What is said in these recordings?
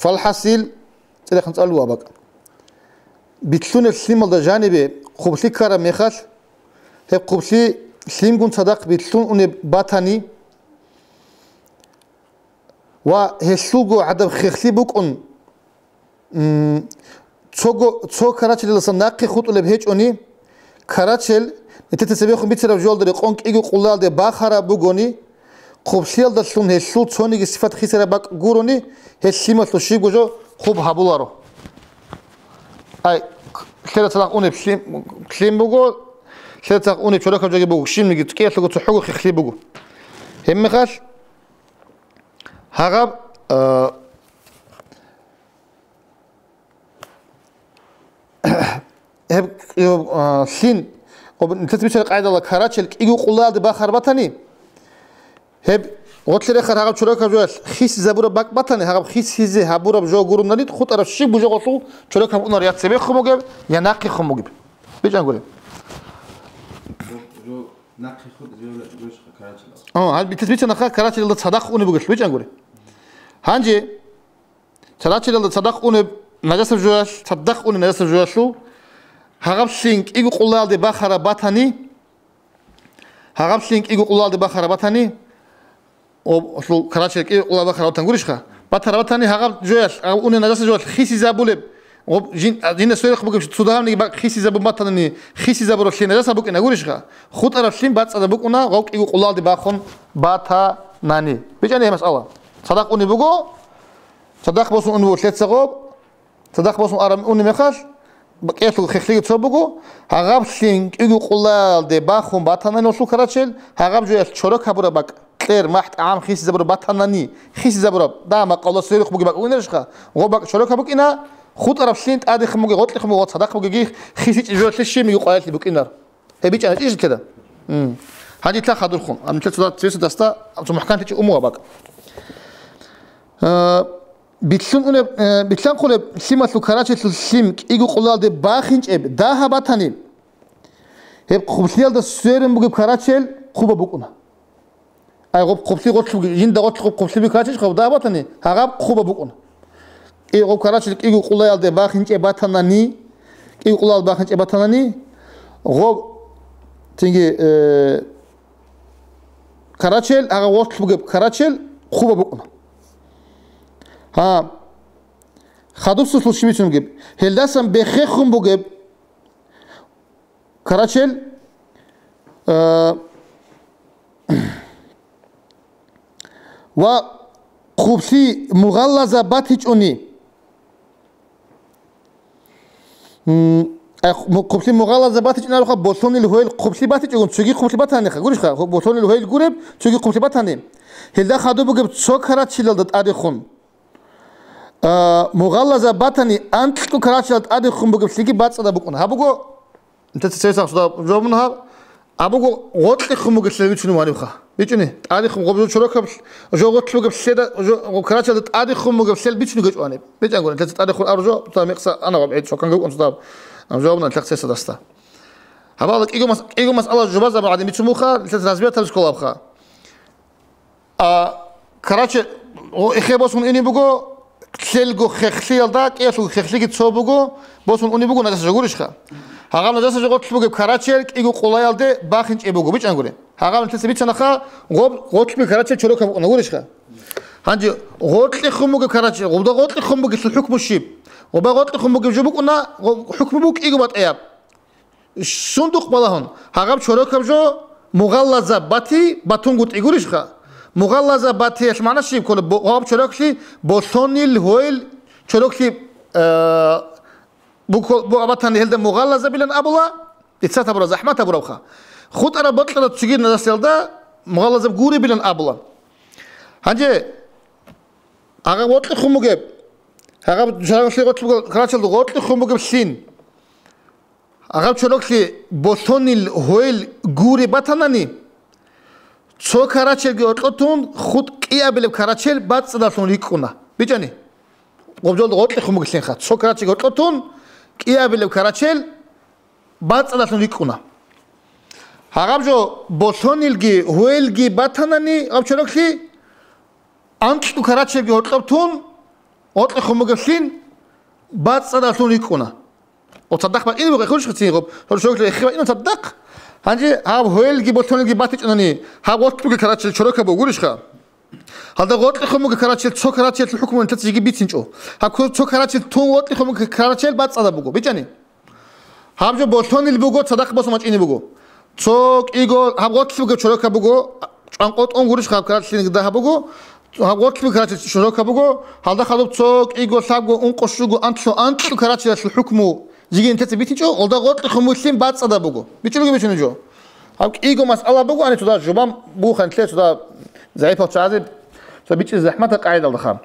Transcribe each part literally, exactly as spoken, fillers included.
Фалхасил, цӀерехъан цӀалула бакӀ. Билълъунеб лъималда жанибе хъублъи ккараб мехалъ, гьеб хъублъи лъимгун цадахъ билълъун унеб батани ва гьелъулго гӀадаб хехлъи букӀун, м, цого, цо карачелалдаса нахъе хутӀулеб гьечӀони, карачел, нилъеца цебехун бицараб жоялда рекъон кӀиго къуллаялде бахараб бугони, хъублъиялдалъун гьелъул цониги сипат хисараб бакӀ гурони, гьел лъималъул щибго жо хъуб гьабуларо. Ай, лъеда цадахъ унеб лъим, лъим буго, лъеда цадахъ унеб чорокаб жоги буго, щибниги кӀиялъулго цохӀого хехлъи буго. Гьебмехалъ гьагъаб, а, гьеб, гьеб, а, лъин, гъоб-, нилъеца бицараб къайдала карачел кӀиго къуллаялде бахараб батани, гьеб гъорлъе рехараб гьагъаб чорокаб жоялъ хисизабураб бакӀ батани, гьагъаб хисизе гьабураб жо гурони, хутӀараб щиб бужа гъолъул чорокаб унар я цебехун бугеб, я нахъехун бугеб. БичӀан гури. Жо, жо нахъехун зиявла гурищха карачелал. О, гьаб битес бицанаха карачелалда цадахъ унеб бугелъ, бичӀан гури. Гьанже карачелалда цадахъ унеб нажасаб жоялъ, цадахъ унеб нажасаб жоялъул, гьагъаб лъин кӀиго къуллаялде бахараб батани, гьагъаб лъин кӀиго къуллаялде бахараб батани, о, лъул карачел кӀиго къуллаялде бахараб батан гурищха? Батараб батани гьагъаб жоялъ, гьагъаб унеб нажасаб жоялъ хисизабулеб, гъоб жин, а, жинда сверухъ бугеб цо дагьабниги бакӀ хисизабун батанани, хисизабураб лъин нажаса букӀина гурищха? ХутӀараб лъин бацӀцӀадаб букӀуна гъов кӀиго къуллаялде бахун батанани. БичӀани гьеб масъала. Цадахъ унеб буго, цадахъ босун унеб буго лъеца гъоб, цадахъ босун араб унеб мехалъ, бакӀиялъул хехлъиги цо буго, гьагъаб лъин кӀиго къуллаялде бахун батанани гъолъул карачел, гьагъаб жоялъ чорок гьабураб бакӀ, кьер, махӀ, тӀагӀам хисизабураб батанани, хисизабураб, дагьа-макъ гъолда сверухъ бугеб бакӀ букӀинарищха, гъоб бакӀ чорок гьаб букӀина, хутӀараб лъин тӀадехун бугеб, гъоркьехун бугеб ва цадахъ бугеги хисичӀеб жоялъе щибниги къварилъи букӀинар. Гьеб бичӀчӀана чӀижи ккеда. М. Гьанже лъа хадурхъун. Гьанже лъа цо-, цо-, цо дасда, цо мухӀканлъичӀеб умугьаб бакӀ. Э, биллъун унеб, э, биллъанхъулеб лъималъул карачелъул лъим кӀиго къуллаялде бахинчӀеб дагьаб батани, гьеб хъублъиялда сверун бугеб карачел хъубаб букӀуна. Ай, гъоб хъублъи гъорлъ буги, жинда гъорлъ хъуб-, хъублъи буги карачел хъуб дагьаб батани, гьагъаб хъубаб букӀуна. И гъоб карачел кӀиго къуллаялде бахинчӀеб батанани, кӀиго къуллаялде бахинчӀеб батанани, гъоб цинги, э, карачел, гьагъа гъорлъ бугеб карачел хъубаб букӀуна. Гьа, хадусулъул щибицун бугеб, гьелдасан бехехун бугеб карачел, э, ва хъублъи мугъаллазаб батичӀони. М, а, хъ-, му-, хъублъи мугъаллазаб батичӀони абуха, болъонил гьоел хъублъи батичӀогун, цоги хъублъи батаниха, гурищха, хъу-, болъонил гьоел гуреб, цоги хъублъи батани. Гьелда хадуб бугеб цо карачелалда тӀадехун. А, мугъаллазаб батани, анкьго карачелалда тӀадехун бугеб лъиги бацӀцӀадаб букӀун. Гьаб буго, нилъеца цевесахъ суда жо мун гьаб? Абуго гъоркьехун бугелъул бицунеб гьанибха. БичӀуни, тӀадехун гъоб жо чорокаб, жо гъоркь бугеб лъеда, жо, гъоб карачалда тӀадехун бугеб лъел бицунеб гьечӀо гьаниб. БичӀангури, нилъеца тӀадехун абу жо, цо мекъса ана гъаб гӀид цо канга укӀун цо даб. Жавабна нилъеца цесадасда. Гьабала кӀиго мас-, кӀиго масъала жубазаб гӀадин бицун буха, нилъеца разбиятал сколабха. А, короче, о, эхе босун ини буго, лъелго хехлъиялда, кӀиялъул хехлъиги цо буго, босун уни буго нажаса жо гурищха. Гьагъаб нажаса жо гъоркь бугеб карачел кӀиго къулаялде бахинчӀеб буго, бичӀангури. Гьагъаб нилъеца бицанаха, гъоб-, гъоркьби карачел чорокаб букӀуна гурищха. Гьанже гъоркьехун бугеб карачел, гъобда гъоркьехун бугелъул хӀукму щиб? Гъоба гъоркьехун бугеб жо букӀуна, гъо-, хӀукму буго кӀиго батӀияб. Сундукъ балагьун, гьагъаб чорокаб жо мугъаллазаб бати батунгутӀи гурищха? Мугъаллазаб батиялъ магӀна щиб ккола? Бо-, гьаб чороклъи болъонил гьойл чороклъи, э, бу-, бу-, батани гьелда мугъаллазабилан абула, иццат гьабура, захӀмат гьабурабха. ХутӀараб бокьараб цогидал наслиялда мугъаллазаб гуребилан абула. Гьанже гьагъаб гъоркьехун бугеб, гьагъаб чороклъи гъоркь бугеб, карачалда гъоркьехун бугеб лъин. Гьаб чороклъи болъонил гьойл гури батанани, цо карачелги гьоркьотун хутӀ кӀиабилеб карачел бацӀцӀадалъун рикӀкӀуна. БичӀани? Гъобжолда гъоркьехун бугелъинха, цо карачелги гьоркьотун кӀиабилеб карачел бацӀцӀадалъун рикӀкӀуна. Гьагъаб жо болъонилги гьойлги батанани гьаб чороклъи, анкьго карачелги гьоркьоб тун, Гъоркье хун бугеблъин бацӀцӀадалъун рикӀкӀуна. О, цадахъ бакӀине буго, хурш хицин гъоб, гьоршоглъи эхи бакӀина цадахъ. Гьанже гьаб гьоялги болъонилги батичӀунани, гьаб гъоркье бугеб карачел чорока бугурищха? Гьалда гъоркье хун бугеб карачел цо карачелъул хӀукму нилъеца жеги бицинчӀо. Гьаб цо карачел тун гъоркье хун бугеб карачел бацӀцӀадаб буго. БичӀани? Гьаб жо болъонил буго, цадахъ босун бачӀине буго. Цо кӀиго, гьаб гъоркье бугеб чорока буго, чӀванкъотӀун гурищ гьаб карачелъин дагьаб буго, гьаб гъоркье бугеб карачел чорока буго, гьалда хадуб цо кӀиго, лъабго, ункъо, щуго, анлъу, анлъу карачелалъул хӀукму жиги нилъеца битинчӀо, гъолда гъоркье хун бугеблъин бацӀцӀадаб буго. БичӀчӀулги бицуна жо. Гьаб кӀиго масъала буго, гьаниб цо дагь жубан бугоха нилъер цо дагь загӀипал чагӀазе, цо бичӀчӀизе захӀматаб къагӀидалда хъан.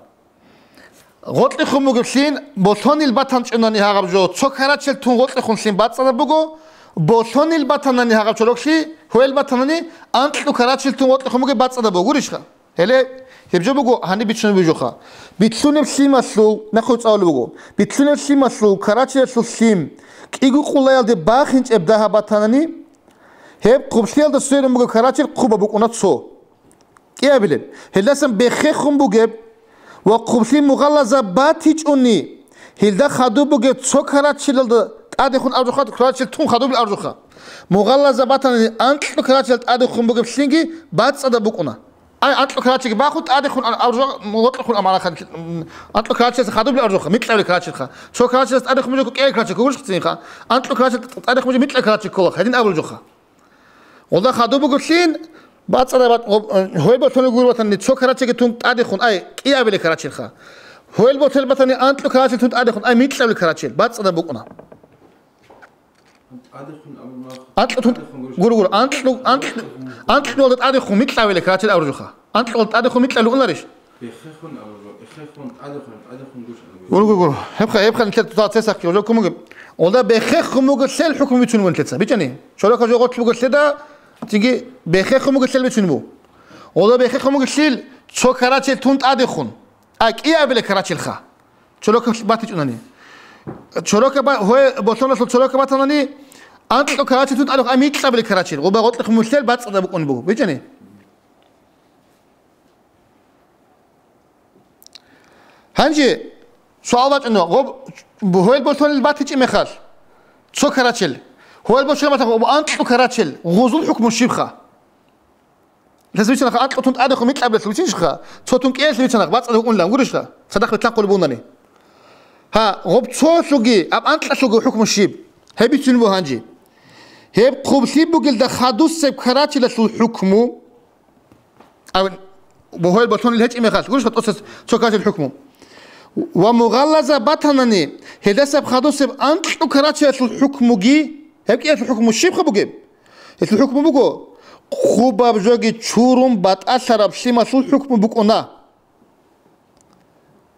Гъоркье хун бугеблъин, болъонил батанчӀунани гьагъаб жо, цо карачел тун гъоркье хунлъин бацӀцӀадаб буго, болъонил батанани гьагъаб чороклъи, гьоял батанани, анкьу карачел тун гъоркье хун бугеб бацӀцӀадаб бугурищха? Гьеле, гьеб жо буго гьаниб бицунеб бужуха. Битлъунеб лъималъул, нахъе цӀалулеб буго, битлъунеб лъималъул карачелалъул лъим кӀиго къулаялде бахинчӀеб дагьаб батанани, гьеб хъублъиялда сверун буго карачел хъубаб букӀуна цо. КӀиабилеб, гьелдасан бехехун бугеб ва хъублъи мугъалаза батичӀони, гьелда хадуб бугеб цо карачелалда тӀадехун абжухъа, карачел тун хадуб абжухъа. Мугъалаза батани, анкьу карачел тӀадехун бугеб лъинги бацӀцӀадаб букӀуна. Ай, анкьу карачелги бахун тӀадехун абжухъа, гъоркьехун амалахъа, анкьу карачелса хадуб абжухъа, микьабли карачелха. Цо карачелас тӀадехун бугеб кӀел карачел кколаха цинха. Анкьу карачел тӀадехун бугеб микьа карачел кколаха, гьедин абулжухъа. Гъолда хадуб бугеблъин, бацӀцӀадаб бат-, гъоб-, э, гьоял болъонил гур батани, цо карачелги тун тӀадехун, ай, кӀиабилеб карачелха. Гьоял болъонил батани, анкьу карачел тун тӀадехун, ай, микьабилеб карачел, бацӀцӀадаб букӀуна. ТӀадехун абуна, анкьу тун, тӀадехун гур-, гур, гур, анкьу, анкьу, анкьуялда тӀадехун микьабилеб карачел абуржуха. Анкьуялда тӀадехун микьабилеб унарищ? Бехехун абуржу, эхехун, тӀадехун, тӀадехун гуш абуржу. Гур, гур, гур. Гьебха, гьебха нилъер цоцазда цесахъги гьоркьоб ккун бугеб. Гъолда бехехун бугеб лъел хӀукму бицунеб нилъеца. БичӀчӀани? Чорока жо гъоркье бугеб лъеда, цинги бехехун бугеб лъел бицунеб буго. Гъолда бехехун бугеб лъел цо карачел тун тӀадехун. А кӀиабилеб карачелха. Чорока батичӀунани. Чорока ба-, гьоя-, болъоналъул чорока батанани, анкьу карачел тун тӀадехун, а микьабилеб карачел. Гъоба гъоркье хун бугеб лъел бацӀцӀадаб букӀунеб буго. БичӀчӀани? Гьанже суал бачӀана, гъоб-, гьоял болъонил батичӀеб мехалъ, цо карачел, гьоял болъонил батани, гъоб анкьу карачел, гъозул хӀукму щибха? Гьес бицана, анкьу тун тӀадехун микьабилеб лъел бицинчӀха, цо тун кӀиялъе бицана, бацӀцӀадаб букӀунилан гурищха, цадахъ бетӀлъанхъулеб бугони. Гьа, гъоб цолъулги, аб анкьалъулги хӀукму щиб? Гьеб бицунеб буго гьанже. Гьеб хъублъи бугелда хадусеб карачелалъул хӀукму, Ав-, гьоял болъонил гьечӀеб мехалъ, гурищха тӀоцебе цо карачел хӀукму. Ва мугъаллаза батанани, гьелдасаб хадусеб анкьу карачелалъул хӀукмуги, гьеб кӀиялъул хӀукму щибха бугеб? Гьелъул хӀукму буго, хъубаб жоги чурун батӀалъараб лъималъул хӀукму букӀуна.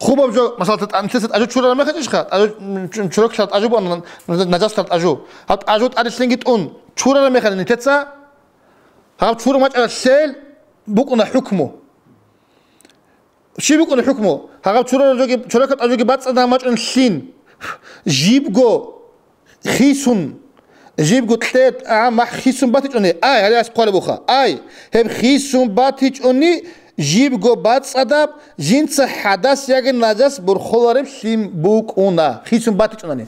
Хъубаб жо, масала, тӀа-, нилъеца тӀажу чурараб мехалъ ишха, тӀажу, м, чу-, чуракалъ тӀажу бугӀан, нажасалъ тӀажу. Гьаб тӀажу тӀаде лъенги тӀун чурараб мехалъ нилъеца гьаб чурун бачӀараб лъел букӀуна хӀукму. Щиб букӀуна хӀукму? Гьаб чурараб жоги, чуракаб тӀажуги бацӀцӀадаб бачӀун лъин. Жибго хисун, жибго кьер тӀагӀам махӀ хисун батичӀони, ай, гьале гьас хъвалеб буха, ай, гьеб хисун батичӀони, жибго бацӀцӀадаб, жинца хӀадас яги нажас борхолареб лъим букӀуна, хисун батичӀунани.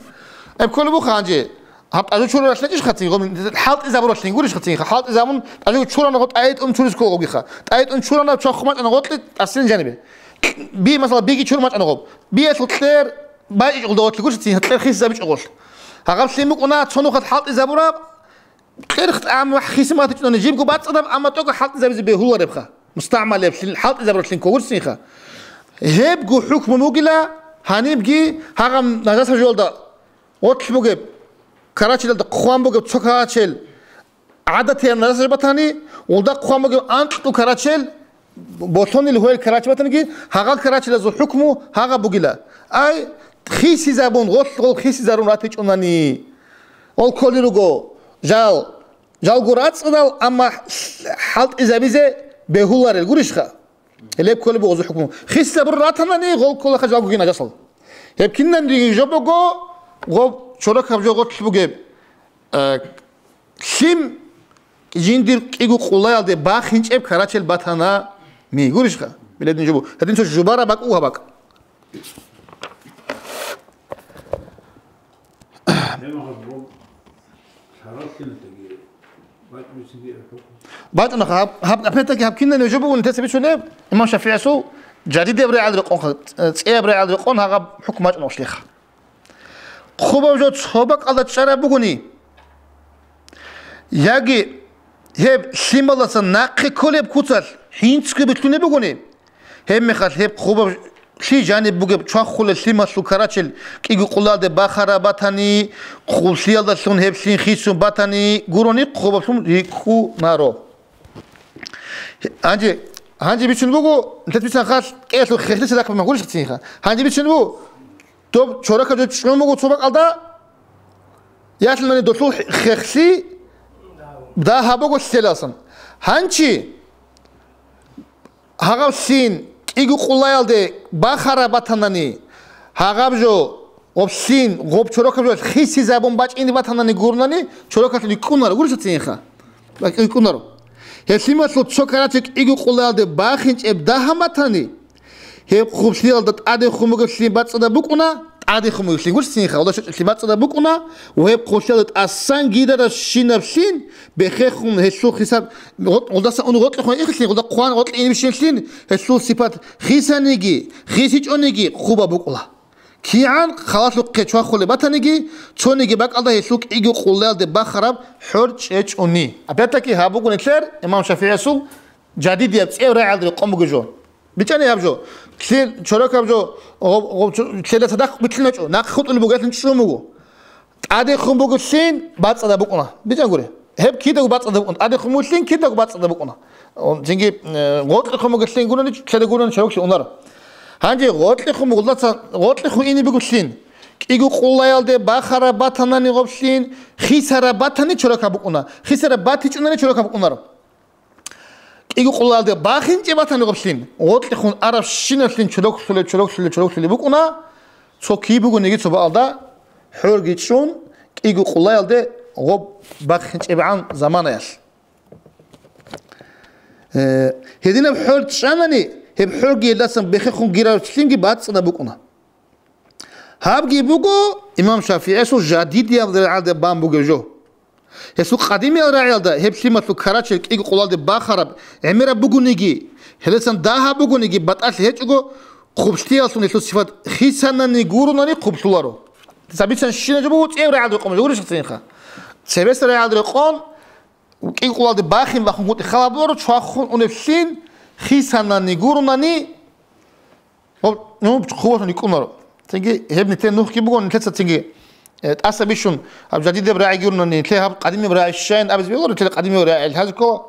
Гьеб кколеб буха гьанже, гьаб тӀажу чураралъе чӀищха цин, гъоб хӀалтӀизабуралъин гурищха цин, хӀалтӀизабун тӀажу чурана гъо тӀайитӀун чуриз ккола гъобгиха. ТӀайитӀун чурана чвахун бачӀана гъоркье тӀасин жанибе. Би, масала, биги чурун бачӀана гъоб. Биялъул кьер байчӀичӀого гъорлъ гурищ цин, кьер хисизабичӀого гъорлъ. Гьагъаб лъим букӀуна цо нухалъ хӀалтӀизабураб, кьер тӀагӀам махӀ хисун батичӀунани жибго бацӀцӀадаб, амма тӀокӀаб хӀалтӀизабизе бегьуларебха, мустагӀмалеб лъил-, хӀалтӀизабураб лъин ккогурцинха. Гьебго хӀукму бугила, гьанибги гьагъаб нажаса жоялда гъорлъ бугеб карачелалда хъван бугеб цо карачел, гӀадатиял нажасал батани, гъолда хъван бугеб анкьу карачел, болъонил гьоял карачел батаниги, гьагъал карачелазул хӀукму гьагъаб бугила. Ай, хисизабун, гъолъ-гъол хисизарун ратичӀунани. Гъол кколел руго, жал, жалго рацӀцӀадал, амма хӀалтӀизабизе бегьуларел гурищха? Гьелеб кколеб буго гъозул хӀукму. Хисизабурун ратанани, гъол кколаха жалгоги нажасал. Гьеб кинан диги жо буго, гъоб чорокаб жо гъорлъ бугеб. Э, лъим жиндир кӀиго къулаялде бахинчӀеб карачел батана ми. Гурищха? Биледин жубу. Гьедин цо жубараб бакӀ буго гьаб бакӀ. Гьебмагьаб гъоб лъаралъинатаги бачӀунесиги гьеб хӀукму. БачӀунаха, гьаб, гьаб, опять-таки, гьаб кинаб нуж бугун, нилъеца бицунеб, имам ШафигӀиясул жадидияб рагӀил рекъон, цӀияб рагӀил рекъон гьагъаб хӀукму бачӀунеб гъорлъиха. Хъубаб жо цо бакӀалда чӀараб бугони, яги гьеб лъималдасан нахъе кколеб куцалъ хӀинцлъи билълъунеб бугони, гьебмехалъ гьеб хъубаб лъи жаниб бугеб чвахулел лъималъул карачел кӀиго къулалде бахараб батани, хъублъиялдалъун гьеб лъин хисун батани гурони, хъубаблъун рикӀкӀунаро. Гьанже, гьанже бицун буго, нилъеца бицан халъ кӀиялъул хехлъи цадахъ бамагьурищ цинха. Гьанже бицун буго, доб чорокаб жо чӀун буго цо бакӀалда, ялъунани долъул хехлъи дагьаб буго лъелалсан. Гьанчи гьагъав лъин кӀиго къулаялде бахараб батанани, гьагъаб жо гъоб лъин, гъоб чорокаб жо хисизабун бачӀине батанани гурнани, чорокалъун рикӀкӀунаро, гурищ цинха? РикӀкӀунаро. Гьеб лъималъул цо карачел кӀиго къулаялде бахинчӀеб дагьаб батани, гьеб хъублъиялда тӀадехун бугеб лъин бацӀцӀадаб букӀуна, тӀадехун бугеб лъин, гурищ цинха, гьалда щвечӀеб лъин бацӀцӀадаб букӀуна, ва гьеб хъублъиялда тӀасан гирарабщинаб лъин бехехун гьелъул хисаб, гъо-, гъолдаса ун гъоркье хъван ихилъин, гъолда хъван гъоркье инибщинлъин, гьелъул сипат хисаниги, хисичӀониги хъубаб букӀула. КигӀан халалъухъе чвахулеб батаниги, цониги бакӀалда гьелъул кӀиго къуллаялде бахараб хӀор чӀечӀони. Опять-таки, гьаб буго нилъер имам ШафигӀиясул жадидияб цӀияб рагӀиялда рекъон бугеб жо. БичӀчӀани гьаб жо. Лъи-, чорокаб жо, гъоб-, гъоб-, чо-, лъеда цадахъ битлъиначӀо, нахъе хутӀулеб буго, гьелъин чӀун буго. ТӀадехун буго лъин, бацӀцӀадаб букӀуна. БичӀчӀан гури. Гьеб кидаго бацӀцӀадаб букӀуна. ТӀадехун буго лъин, кидаго бацӀцӀадаб букӀуна. О, цинги, э, гъоркьехун буго лъин гурони, лъеда гурони чорокалъе унаро. Гьанже гъоркьехун буго, гъолдаса, гъоркьехун ине буго лъин. КӀиго къуллаялде бахараб батанани гъоб лъин, хисараб батани чорокаб букӀуна. Хисараб батичӀунани чорокаб букӀунаро. КӀиго къуллаялде бахинчӀеб батани гъоб лъин, гъоркьехун арабщиналъин чорокалъулеб, чорокалъулеб, чорокалъулеб букӀуна, цо киб бугониги цо бакӀалда, хӀорги чӀун, кӀиго къуллаялде гъоб бахинчӀебгӀан заманаялъ. Э, гьединаб хӀор чӀанани, гьеб хӀорги гьелдасан бехехун гирараб лъинги бацӀцӀадаб букӀуна. Гьабги буго имам ШафигӀиясул жадидияб рагӀиялда бан бугеб жо. Гьесул къадимиял рагӀиялда гьеб лъималъул карачел кӀиго къулалде бахараб гӀемераб бугониги, гьелдасан дагьаб бугониги батӀалъи гьечӀого, хъублъиялъун гьелъул сипат хисанани гуронани хъублъуларо. Цабицан щинаб жо буго цӀияб рагӀиялда рекъон жо гурищ цинха. Цебесеб рагӀиялда рекъон кӀиго къулалде бахин бахун гъутӀи халаб буго, чвахун унеб лъин хисанани гуронани, Гьоб, ну, хъубалъун рикӀкӀунаро. Цинги гьеб нилъер нухги буго, нилъеца цинги, э, тӀаса бищун, гьаб жадидаб рагӀи гурони, нилъер гьаб къадимаб рагӀи щайин абизе бегьуларо, нилъер къадимаб рагӀи лъазе ккола.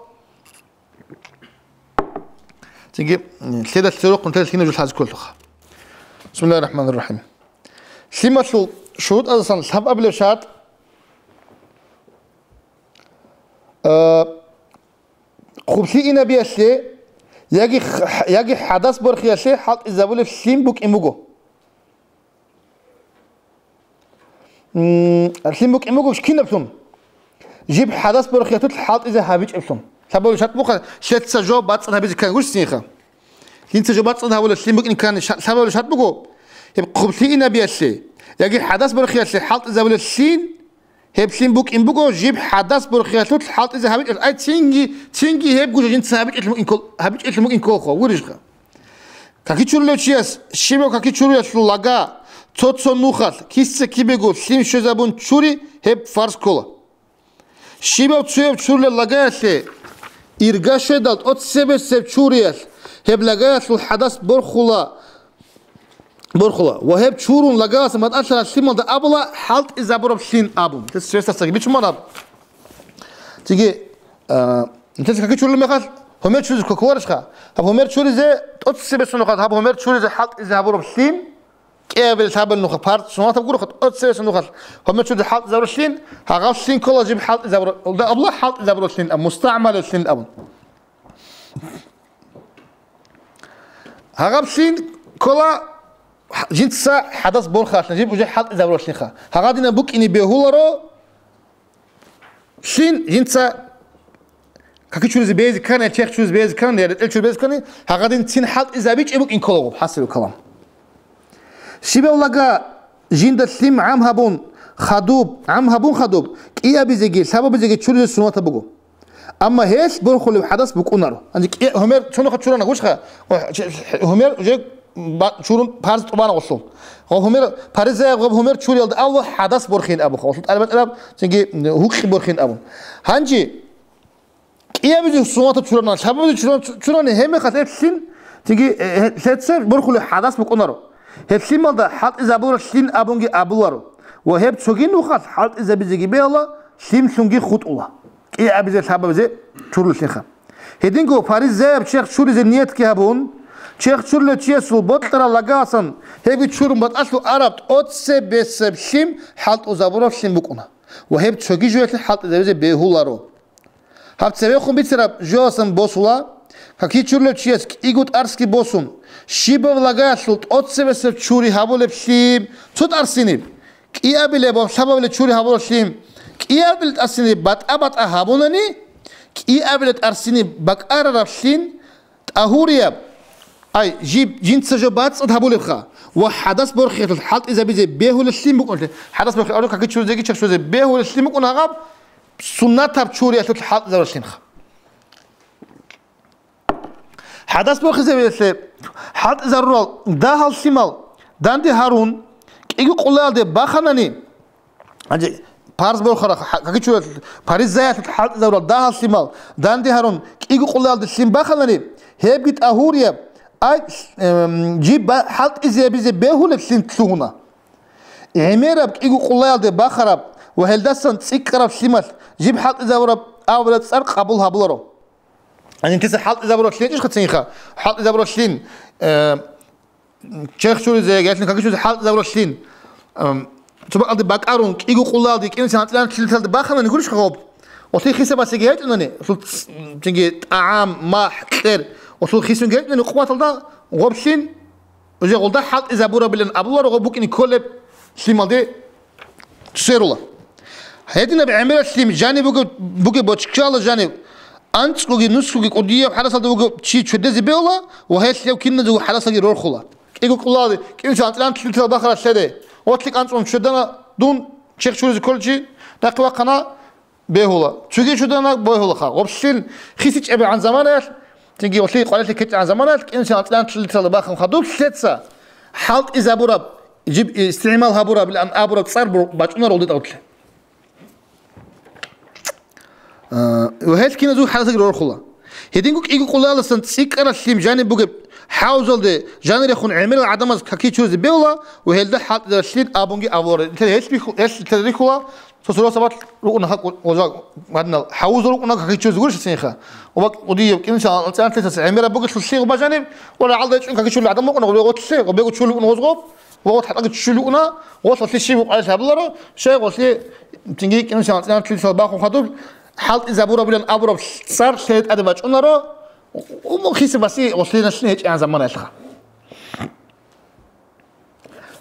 Цинги, м, лъеда лъерохъ нилъер лъимал жо лъазе кколелъулха. Бисмиллагьир рахӀманир рахӀим. Лъималъул шурутӀаздасан лъабабилеб шартӀ, э, Хъублъи инабиялъе яги х-, яги хӀадас борхиялъе хӀалтӀизабулеб лъим букӀин буго. М, лъим букӀин буго кинаблъун? Жиб хӀадас борхиялъулъ хӀалтӀизе гьабичӀеблъун. Лъабабилеб шартӀ буха, лъеца жо бацӀцӀад гьабизе ккани гурищ цинха. Лъимца жо бацӀцӀад гьабулеб лъим букӀин ккани ша-, лъабабилеб шартӀ буго, гьеб хъублъи инабиялъе яги хӀадас борхиялъе хӀалтӀизабулеб лъим, Гьеб лъим букӀин буго жиб хӀадас борхиялъулъ хӀалтӀизе гьабичӀел. Ай, цинги, цинги гьебго жо жинца гьабичӀелъун букӀин ккол-, гьабичӀелъун букӀин кколха, вирижха. Каки чурулев чияс щибав каки чуруялъул лага цо-цо нухалъ киса-кибего лъим щвезабун чури, гьеб фарз ккола. Щибав цояв чурулел лагаялъе ирга щведал тӀоцебесеб чуриялъ гьеб лагаялъул хӀадас борхула, борхула. Ва гьеб чурун лагаялъа матӀалъарал лъималда абула хӀалтӀизабураб лъин абун. Гьес свестасаги бицун бан аб. Цинги, а, нилъеца каки чурулеб мехалъ, гьумер чуризе кколарищха? Гьаб гьумер чуризе тӀоцебесеб нухалъ, гьаб гьумер чуризе хӀалтӀизе гьабураб лъим, кӀиабилеб лъабабилеб нухалъ, парз суннатаб гурохъа, тӀоцебесеб нухалъ гьумер чуризе хӀалтӀизабураб лъим, гьагъаб лъим ккола жиб хӀалтӀизабураб, абула хӀалтӀизабураб лъин абун, мустагӀмалаб лъин абун. Гьагъаб лъин ккола жинца хӀадас борхалъ, жиб уже хӀалтӀизабуралъинха. Гьагъадинаб букӀине бегьуларо лъин жинца каки чуризе безе ккани, я чех чуризе безе ккани, я ретӀел чуризе безе ккани, гьагъадин цин хӀалтӀизабичӀеб букӀин ккола гъоб, хӀасил калам. Щибав лага жинда лъим гӀам гьабун, хадуб, гӀам гьабун хадуб, кӀиабизеги лъабабизеги чуризе суннатаб буго. Амма гьелъ борхулеб хадас букӀунаро. Гьанже кӀи-, гьумер цоноха чурана гушха, гьумер уже ба-, чурун парз тӀубана гъолъул. Гъо гьумер, паризаяб гъоб гьумер чуриялда авла хадас борхин абуха. Гъолъул тӀалаб-тӀалаб, цинги гьукъи борхин абун. Гьанже кӀиабизе суннатаб чурана, лъабабизе чуран-, чурани гьеб мехалъ гьеб лъим, цинги, э, э, лъеца борхулеб хадас букӀунаро. Гьеб лъималда хӀалтӀизабураб лъим абунги абуларо. Ва гьеб цоги нухалъ хӀалтӀизабизеги бегьула, лъимлъунги хутӀула, кӀиабизе лъабабизе чурулелъинха. Гьединго фаризаяб черх чуризе ниятги гьабун, черх чурулев чиясул бокьараб лагалъан гьебги чурун батӀалъув араб тӀоцебесеб лъим хӀалтӀузабураб лъим букӀуна ва гьеб цоги жоялъе хӀалтӀизабизе бегьуларо. Гьаб цевехун бицараб жоялъан босула, каки чурулев чияс кӀиго тӀарсги босун, щибаб лагаялъул тӀоцебесеб чури гьабулеб лъим цо тӀарсиниб, кӀиабилеб ва лъабабилеб чури гьабуралъин, кӀиабилеб тӀасине батӀа-батӀа гьабунани, кӀиабилеб тӀасине бакӀараралъин тӀагьурияб, ай, жиб, жинца жо бацӀцӀад гьабулебха ва хадас борхиялъул хӀалтӀизабизе бегьулелъин букӀунлъи, хадас борхиялъул каки чуризеги чехчузе бегьулелъин букӀун гьаб, суннатаб чуриялъул хӀалтӀизабуралъинха. ХӀадас бухизавиялъе хӀалтӀизарурал дагьал лъимал данде гьарун, кӀиго къулаялде баханани, гьанже парз борхараб, какичурал паризаялъул хӀалтӀизарурал дагьал лъимал данде гьарун, кӀиго къулаялде лъим баханани, гьебги тӀагьурияб, ай, эм, жиб ба-, хӀалтӀизабизе бегьулеб лъим лъугьуна. ГӀемераб кӀиго къулаялде бахараб ва гьелдасан цӀикӀкӀараб лъималъ жиб хӀалтӀизабураб абулеб цӀар къабул гьабуларо. Гьанже нилъеца хӀалтӀизабуралъин гьечӀищха цинха? ХӀалтӀизабуралъин, э, черх чуризе, яги каки чуризе хӀалтӀизабуралъин, эм, цо бакӀалде бакӀарун, кӀиго къулалде, кӀинцин анцӀилан лъилталде баханани гурищха гъоб? Гъолъие хисабасеги гьечӀунани, гъолъул ц-, цинги тӀагӀам, махӀ, кьер, гъолъул хисунги гьечӀунани къуваталда гъоблъин, уже гъолда хӀалтӀизабурабилан абуларо гъоб букӀине кколеб лъималде. Сверула. Гьединаб гӀемерал лъим жаниб бугеб, бугеб боччала жаниб, анцӀгоги нусгоги кӀудияб хӀадасалда вугев чи чведезе бегьула ва гьелъ гьев киназего хӀадасалги рорхула. КӀиго къулалде, кӀинцин анцӀилан лъилтал бахарал лъеде. Гъолъие анцӀун чведана дун, черх чуризе кколев чи, нахъе вахъана, бегьула. Цоги чведана, бегьулаха. Гъоблъин хисичӀебгӀан заманаялъ, цинги гъолъие къварилъи ккечӀебгӀан заманаялъ, кӀинцин анцӀилан лъилтал бахун хадуб лъеца хӀалтӀизабураб, жиб истигӀмал гьабурабилан абураб цӀар бу-, бачӀунаролде тӀагъутлъи. Э, ва гьелъ киназул хӀадасги рорхула. Гьединго кӀиго къулаялдасан цӀикӀкӀарал лъим жаниб бугеб хӀавзалде жанирехун гӀемерал гӀадамаз каки чуризе бегьула ва гьелда хӀалтӀизаралъин абунги абуларо. Нилъер гьелъ бихьу-, гьелъ нилъер рихьула, цо сурал сабат рукӀуна гьакъ гъоза гьадинал хӀавзал рукӀуна каки чуризе гурищ цинха. Ва кӀудияб кӀинцин анцӀилан лъилтаса гӀемераб бугелъул лъигъ бажаниб, ва рагӀалда гьечӀун каки чурил гӀадамал рукӀуна гъолъие, ва бего чурил рукӀуна гъозго. Ва гъолъ гьатӀаги ччулев уна, гъолъ гъолъие щиб къварилъи гьабуларо, щай гъолъие, цинги кӀинусин анцӀилан лъилтал бахун хадуб, хӀалтӀизабурабилан абураб цӀар лъеде тӀаде бачӀунаро, умуму хисабасе гъолъиналъин гьечӀегӀан заманаялъха.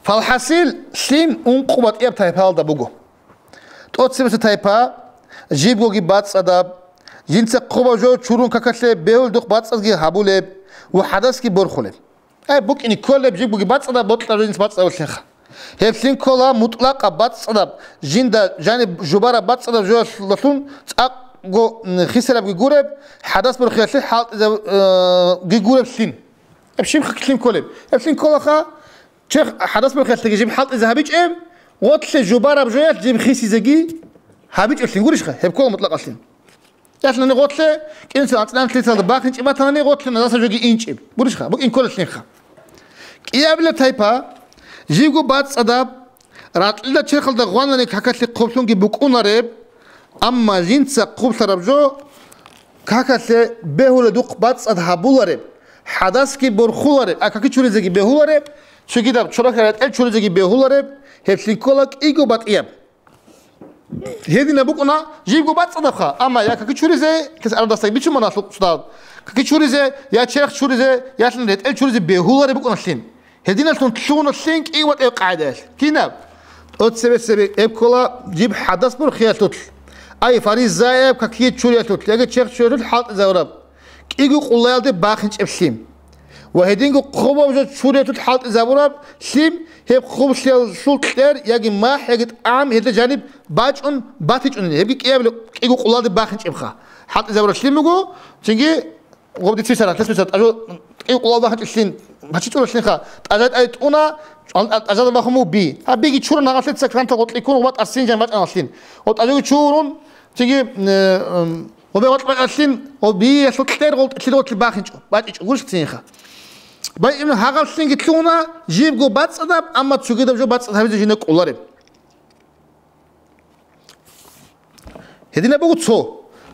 Фалхасил, лъим ункъо батӀияб тайпаялда буго. ТӀоцебесеб тайпа, жибгоги бацӀцӀадаб, жинца хъубаб жо чурун какалъе бегьулдухъ бацӀцӀадги гьабулеб ва хӀадасги борхулеб. Гьеб букӀине кколеб жибгоги бацӀцӀадаб, бокьараб жинца бацӀцӀадаб лъинха. Гьеб лъин ккола мутӀлакъаб бацӀцӀадаб, жинда жаниб жубараб бацӀцӀадаб жоялъулъун цӀакъго, м, хисарабги гуреб, хӀадас борхиялъе хӀалтӀизаб-, э, ги гуреб лъин. Гьеб щиб лъин кколеб? Гьеб лъин кколаха, черх хӀадас борхиялъеги жиб хӀалтӀизе гьабичӀеб, гъолъе жубараб жоялъ жиб хисизеги гьабичӀеб лъин гурищха? Гьеб ккола мутӀлакъалъин. Ялъуни гъолъе, кӀинцин анцӀилан лъилталда бахинчӀеб батанани гъолъе назаса жоги инчӀеб. Гурищха, букӀин кколелъинха. КӀиабилеб тайпа, жибго бацӀцӀадаб, ракьилда черхалда гъванани какалъе хъублъунги букӀунареб, амма жинца хъублъараб жо какалъе бегьуледухъ бацӀцӀад гьабулареб, хӀадасги борхулареб, а каки чуризеги бегьулареб, цогидаб чорахъе ретӀел чуризеги бегьулареб, гьеб лъин ккола кӀиго батӀияб. Гьединаб букӀуна жибго бацӀцӀадабха, амма я каки чуризе, кес арадасдаги бичун мана лъукъ цӀудаб. Каки чуризе, я черх чуризе, ялъуни ретӀел чуризе бегьулареб букӀуна лъин. Гьединалъун лъугьуна лъин кӀиго батӀияб къагӀидаялъ. Кинаб? ТӀоцебесеб гьеб ккола жиб хӀадас борхиялъулъ, ай фаризаяб какие чуриялъулъ, яги черх чуриялъулъ хӀалтӀизабураб кӀиго къуллаялде бахинчӀеб лъим. Ва гьединго хъубаб жо чуриял хӀалтӀизабураб лъим, гьеб хъублъиялъул кьер яги махӀ, яги тӀагӀам гьелда жаниб бачӀун батичӀунани, гьебги кӀиябилеб кӀиго къулалде бахинчӀебха. ХӀалтӀизабураб лъим буго, цинги гъоб дица бицараб, дица бицараб, тӀажо кӀиго къулал бахинчӀеб лъим, бачичӀураб лъимха, тӀажа тӀай тӀуна, тӀажада бахун буго би. Гьаб биги чурун гьагъалъе ца кантал гъоркье ккун, ва тӀасин жан бачӀана лъим. Ва тӀажоги чурун, цинги, э, м, Гъобе гъоркь бачӀалъин, гъоб биялъул кьер гъол тӀилъи гъоркье бахинчӀо, бачӀичӀо гурищ цинха. Бай иман гьагъалъинги лъугьуна, жибго бацӀцӀадаб, амма цогидаб жо бацӀцӀад гьабизе жинда кӀолареб. Гьединаб буго цо.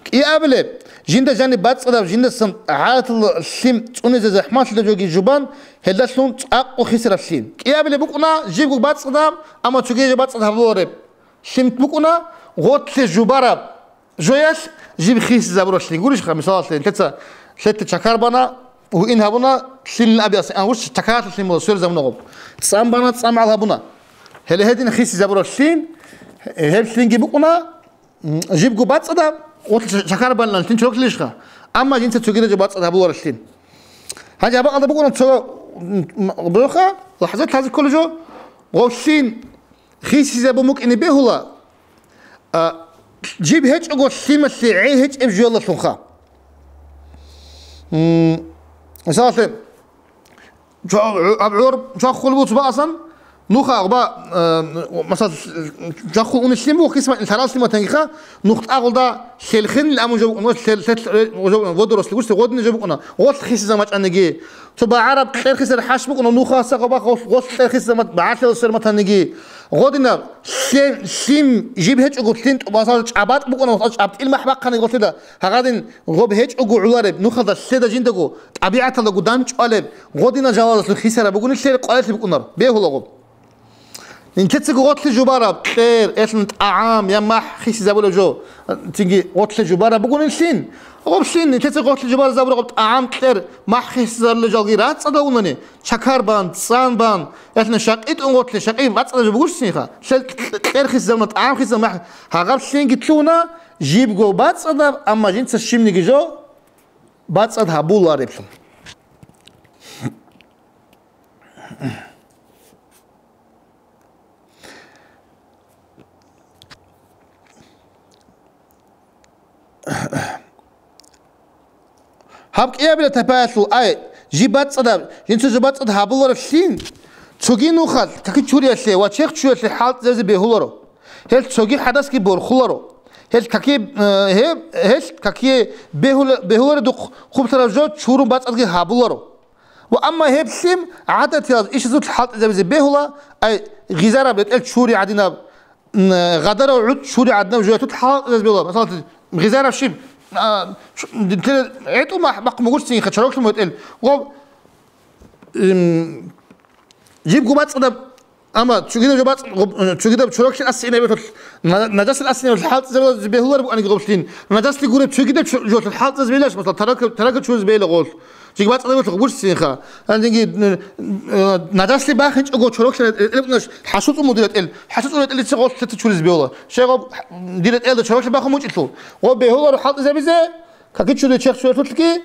КӀиабилеб, жинда жаниб бацӀцӀадаб, жиндасан гӀадатал лъим цӀунизе захӀмалъида жоги жубан, гьелдалъун цӀакъго хисараб лъим. КӀиабилеб букӀуна, жибго бацӀцӀадаб, амма цогидаб жо бацӀцӀад гьабулареб лъим букӀуна, гъотлъе жубараб. Жоялъ жиб хисизабуралъин гурищха, мисалалъе, лъеца, лъетте чакар бана, гьуин гьабуна, лъилин абиасе, а, гурищ, чакаралъе лъимула, сверзабуна гъоб. ЦӀам бана, цӀам гӀал гьабуна. Гьеле гьедин хисизабуралъин, гьеб лъинги букӀуна, м, жибго бацӀцӀадаб, гъотлъ чакар банилан лъин чороклъилищха, амма жинца цогидаб жо бацӀцӀад гьабуларалъин. Гьанже гьаб бакӀалда букӀуна цо, м, м, боха, лахӀзат лъазе кколеб жо, гъолъин хисизабун букӀине бегьула, А, жиб гьечӀого лъималъе гӀей гьечӀеб жуялдалъунха. М, мисалалъе, чва-, гьаб гӀор чвахулеб буцеб бакӀасан, нуха гъоба, а, масала, чвахул унеб лъим буго, хисма-, лъарал лъиматангиха, нух тӀагъулда лъелхин амун жо букӀуна, лъел-, лъел-, жо букӀуна, водоросли гурси, гъодин жо букӀуна, гъолъ хисизабун бачӀаниги. Цо багӀараб кьер хисараб хӀащ букӀуна, нухаса гъоба гъолъ, гъолъ кьер хисизабун бат-, багӀалъиялда сверматаниги. Гъодинаб лъе-, лъим жиб гьечӀого лъин тӀубасал чӀабатӀ букӀуна, гъос чӀабтӀил махӀ бахъани гъолъида, гьагъадин гъоб гьечӀого гӀолареб, нухалда лъеда жиндаго, тӀабигӀаталдаго данчӀвалеб, гъодинал жалалдалъун хисараб бугони лъел къварилъи букӀунар, бегьула гъоб. Нилъецаго гъолъе жубараб кьер, элъун тӀагӀам я махӀ хисизабулеб жо, цинги гъолъе жубараб бугони лъин. Гъоб лъин, нилъеца гъолъе жубараб гъоб тӀагӀам кьер махӀ хисизарулел жалги рацӀцӀадав унани, чакар бан, цӀан бан, яхӀна шакъи тӀун гъотлъе, шакъи бацӀцӀадаб жо бугурщинха, лъел кьер хисизабуна, тӀагӀам хисизабуна, гьагъаб лъинги лъугьуна, жибго бацӀцӀадаб, амма жинца щибниги жо бацӀцӀад гьабулареблъун. Гьаб кӀиябила тайпаялъул, ай, жиб бацӀцӀадаб, жинца жо бацӀцӀад гьабуларалъин, цоги нухалъ каки чуриялъе ва чехь чуялъе хӀалтӀизабизе бегьуларо. Гьел цоги хӀадасги борхуларо. Гьел каки, э, гьеб, гьел какие бегьула-, бегьуларедухъ хъублъараб жо чурун бацӀцӀадги гьабуларо. Ва амма гьеб лъим гӀадатияз ишазул хӀалтӀизабизе бегьула, ай, гъизараб ретӀел чури гӀадинаб, м, гъадарав гӀуд чури гӀадинаб жуялъул хӀалтӀизабизе бегьула. Масала, гъизарав щиб, а, чу-, динтеле гӀетӀу махӀ бахъун бугурцинха чороклъун ретӀел. Гъоб, м, жибго бацӀцӀадаб Амма цогидаб жо бацӀ-, гъоб-, цогидаб чороклъи асиинаб беталъ, на-, наджаслъи асиинаб беталъ хӀалтӀизабизе бегьулареб бугониги гъоблъин. Наджаслъи гуреб цогидаб чо-, жолъун хӀалтӀизабизе бегьилаш, масала, тарака, тарака чуризе бегьила гъолъ. Жиг бацӀцӀадаб беталъ гурсинха. Гьанжеги, э, э, наджаслъи бахинчӀого чороклъи ретӀел букӀунаш хӀасуцӀун мудир ретӀел. ХӀасуцӀун ретӀелица гъолъ лъица чуризе бегьула. Щай гъоб дир ретӀелда чороклъи бахун мучӀилъул. Гъоб бегьуларо хӀалтӀизабизе, каки чури чехчуялъулъги,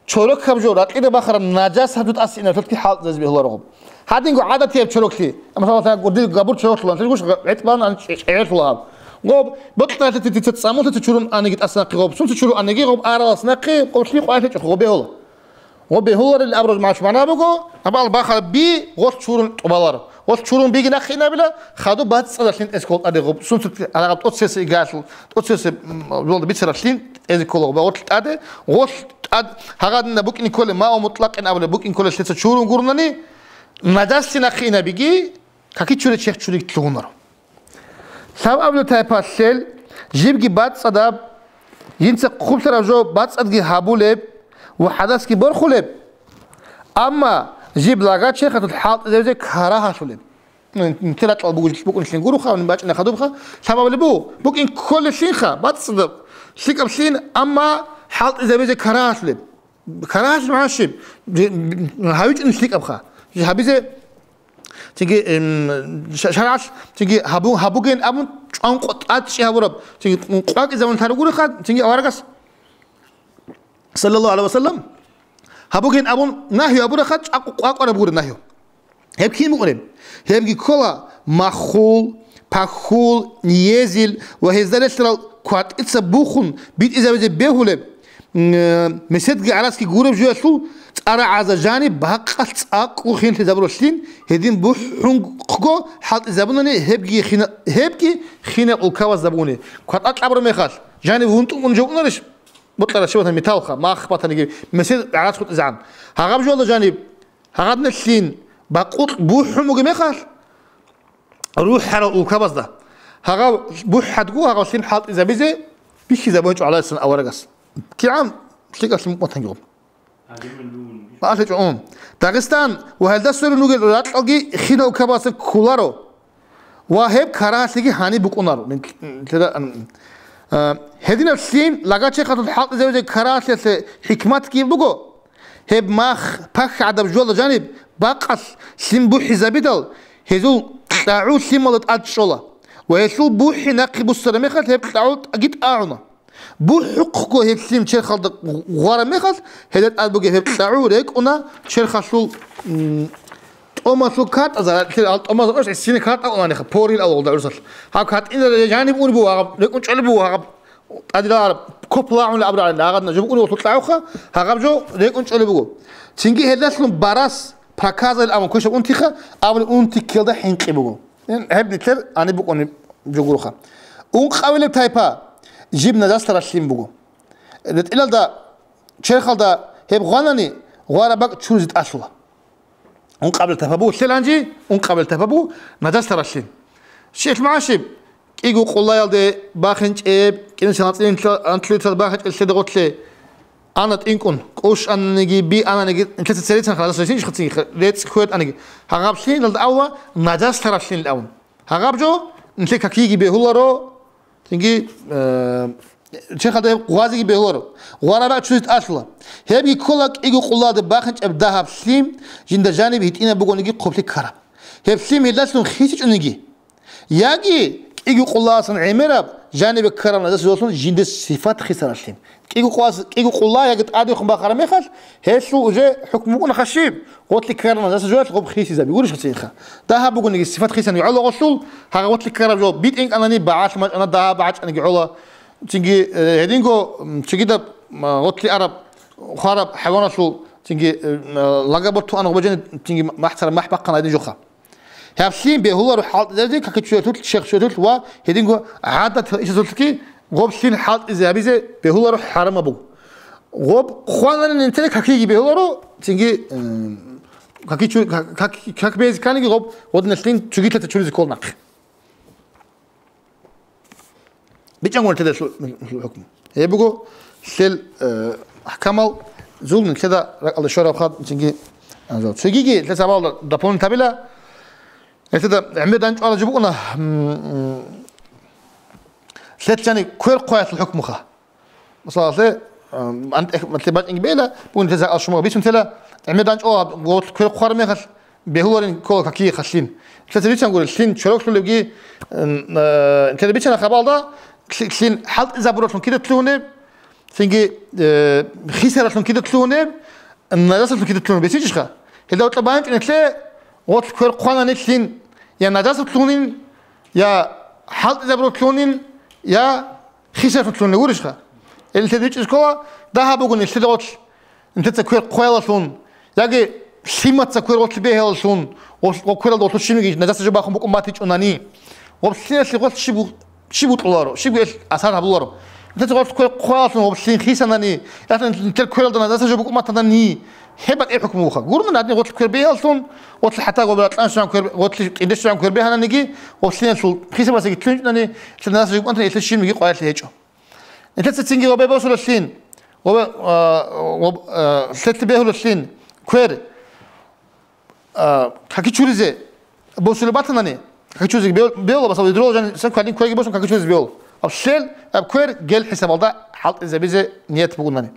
Чорок гьаб жо ракьида бахараб наджас гьаб жо тӀасиинаб лъутги хӀалтӀизабизе бегьуларо гъоб. Гьадинго гӀадатияб чороклъи, масала, гурдил габур чороклъулан, лъугьуш гӀетӀ бан ан чӀе-, чӀегӀерлъула гьаб. Гъоб, бокьаралъи тица цӀамулъи тичурун аниги тӀас нахъе гъоб, сунца чурун аниги гъоб, аралас нахъе гъоб лъи къвайлъичӀо гъоб бегьула. Гъоб бегьуларел абураб мачӀ мана буго, абал бахараб би гъолъ чурун тӀубалар. Гъолъ чурун биги нахъе инабила, хадуб бацӀцӀадалъин тӀес гъол тӀаде гъоб, сунца гьарагъаб тӀоцесеб игалъул, тӀоцесеб, м, жолда бицараб лъин тӀезе ккола гъоб, гъолъ тӀаде, гъолъ ТӀад гьагъадинаб букӀин кколеб, мау мутӀлакъин абулеб букӀин кколеб лъица чурун гурунани, наджаслъи нахъе инабиги, каки чури чехчури лъугьунаро. Лъабабилеб тайпалъел жибги бацӀцӀадаб, жинца хъублъараб жо бацӀцӀадги гьабулеб ва хӀадасги борхулеб, амма жиб лага черхалъулъ хӀалтӀизабизе карагьалъулеб. Нилъер ракьалда бугеб букӀунелъин гуроха, бачӀина хадубха, лъабабилеб буго, букӀин кколелъинха, бацӀцӀадаб, лъикӀаблъин, амма хӀалтӀизабизе карагьалъулеб. Карагьалъулеб магӀна щиб? Жи-, гьавичӀин лъикӀабха. Жи гьабизе, цинги, эм, ша-, шаргӀалъ, цинги гьабу-, гьабугейин абун, чӀван къо-, тӀад чӀи гьабураб, цинги къвакӀизабун лъарав гуроха, цинги аварагас, саллаллагьу гӀалайгьи ва саллам, Гьабугин абун нагьи абурахъа чӀакъу къвакъвараб гури нагьи. Гьеб кин мукъунеб? Гьебги ккола маххул, пахьул, ниезил ва гьезда релълъарал кватӀица бухун битӀизабизе бегьулеб, м, меседги гӀарацги гуреб жуялъул цӀарагӀаза жаниб бакъалъ цӀакъго хинлъизабуралъин, гьедин бухӀунго хӀалтӀизабунани гьебги хина-, гьебги хинал улкабазда бугони. КватӀа кьабураб мехалъ, жаниб вунтӀун ун жо унарищ? Бокьарав чи батани металлха, мах батаниги, месед гӀарац хутӀизегӀан. Гьагъаб жола жаниб, гьагъадна лъин, бакъулъ бухӀун бугеб мехалъ, рухӀарал улкабазда. Гьагъав бухӀадгу, гьагъав лъим хӀалтӀизабизе бихьизабун чӀо гӀалайсан аварагас. КигӀан лъикӀалъ мукъматангигъун. БакӀалъи чӀун. Дагъистан ва гьелда сверун ругел ракьалги хинал улкабаздаса кколаро. Ва гьеб карагьалъиги гьаниб букӀунаро. Нилъеда, а, гьединаб лъим лагачахъалъул хӀалтӀизабизе карагьалъиялъе хӀикматги буго. Гьеб мах, пахь гӀадаб жола жаниб, бакъалъ лъим бухӀизабидал, гьезул кьагӀу лъималда тӀад чӀола. Ва гьелъул бухӀи нахъе буссараб мехалъ, гьеб кьагӀул тӀаги тӀагӀуна. БухӀухъго гьеб лъим черхалда гъвараб мехалъ, гьелда тӀад бугеб гьеб кьагӀу рекӀуна черхалъул, м, тӀомалъул картӀазда, ал тӀомалъул кӀош гӀисине картӀа унанихъа, порил авалда гӀурсалъ. Гьаб картӀинда жаниб унеб буго, гьаб рекӀун чӀолеб буго, гьаб тӀадилараб, коп лагӀунли абрагӀан, гьагъадна жо букӀунеб гьелъул кьагӀухъа, гьагъаб жо рекӀун чӀолеб буго. Цинги гьелдалъун барас, проказа ил абун квешаб унтиха, абуни унти ккелда хӀинкъи буго. Гьеб нилъер гьаниб букӀунеб жо гуроха. Ункъабилеб тайпа жиб нажасалъаралъин буго. РетӀелалда, черхалда гьеб гъванани, гъвараб бакӀ чуризе тӀалъула. Ункъабилеб тайпа буго лъел гьанжи, ункъабилеб тайпа буго нажасалъаралъин. Щелъ магӀа щиб? КӀиго къуллаялде бахинчӀеб, кӀинусин анцӀила анлъуцал бахинчӀеб лъеда гъорлъе. Ана тӀинкӀун, кӀущ ананиги, би ананиги, нилъеца церецан халасалъин ишхъа цинги, рецӀ хьветӀаниги. Гьагъаб лъиналда авла нажасалъаралъин авун. Гьагъаб жо, нилъе какиги бегьуларо, цинги, э, черхалда гьеб гъвазиги бегьуларо. Гъвараб бакӀ чуризе тӀалъула. Гьебги ккола кӀиго къуллаялде бахинчӀеб дагьаб лъим, жинда жаниб гьитӀинаб бугониги хъублъи ккараб. Гьеб лъим гьелдалъун хисичӀониги, яги кӀиго къуллаялдасан гӀемераб, жанибе ккараб нажасалъун жинде сифат хисаралъин. КӀиго къуллас-, кӀиго къулла яги тӀадехун бахараб мехалъ, гьелъул уже хӀукму букӀунаха щиб? Гъорлъе ккараб нажаса жоялъ гъоб хисизаби гурищ гьацинха. Дагьаб бугониги сифат хисаниги гӀола гъолъул, гьагъа гъорлъе ккараб жо битӀинкӀанани, багӀалъ мачӀана дагьаб бачӀаниги гӀола. Цинги, э, гьединго, м, цигидаб, м, гъорлъе араб, хвараб хӀайваналъул, цинги, э, м, лагабор туана гъобе жани, цинги махӀцараб махӀ бахъана гьедин жоха. Гьаб лъим бегьуларо хӀалтӀизабизе какичӀолъулъ, шехчолъулъ ва гьединго гӀадат ишазулъги гъоб лъим хӀалтӀизабизе бегьуларо хӀарамаб буго. Гъоб хъванани нилъеда какиги бегьуларо, цинги, э, какичу-, как-, как-, как бейзе кканиги гъоб гъодинал лъим чугилъата чуризе ккол нахъе. БичӀчӀангун лъеда лъу-, лъу-, хӀукму. Гьеб буго лъел, э, ахӀкамал зул нилъеда ракӀалде щвараб хъад цинги, а, зул. Цогиги лъел сабаблъа дополнить гьабила. Нилъеда гӀемер данчӀвала жо букӀуна, м, м, лъел чани квер хъваялъул хӀукмуха. Масала, лъе, а, ан-, лъе бачӀинги бейла, бугин лъе закъал шумал бицун тела, гӀемер данчӀвала гъорлъ квер хъвараб мехалъ, бегьуларин ккола какие халлъин. Лъеца бицан гури, лъин чороклъулебги, м, э, лъеца бицана хабалда, лъи-, лъин хӀалтӀизабуралъун кидатлъугьунеб, цинги, э, хисаралъун кидатлъугьунеб, нажасалъун кидатлъугьунеб, бицинчӀищха? Гьелда утӀа баянчӀуни лъе, гъорлъ квер хъванани лъин, я нажасалъугьунин, я хӀалтӀизабуралъугьунин, я хисаралъугьунин гурищха? Гьел лъеда бичӀчӀиз ккола, дагьаб бугони лъеда гъорлъ. Нилъеца квер хъваялалъун, яги лъимаца квер гъорлъе бегьалалъун, гъол-, гъо квералда гъолъул щибниги нажаса жо бахун букӀун батичӀунани, гъоб лъиялъе гъолъ щиб-, щиб букьуларо, щибги эл асар гьабуларо. Нилъеца гъолъ квер хъваялалъун гъоб лъин хисанани, яхӀ нилъер квералда нажаса жо букӀун батанани, гьеб батӀи хӀукму буха. Гурман гьадин гъолъ квер бегьалалъун, гъолъ хӀатта гъоб ракьан щван квер, гъолъи кьиде щван квер бегьананиги, гъоб лъиялъул хисабасаги лъугьинчӀунани, лъил нажаса жо букӀун батани, лъил щибниги къваялъе гьечӀо. Нилъеца цинги гъобе босулалъин, гъобе, а, гъоб-, а, лъелъи бегьулалъин квер, а, каки чуризе босулеб батанани, каки чуризе бе-, беула, баса ведро жан сен квалин кверги босун каки чуризе беул. Аб лъел, аб квер гел хӀисабалда хӀалтӀизабизе ният бугунани.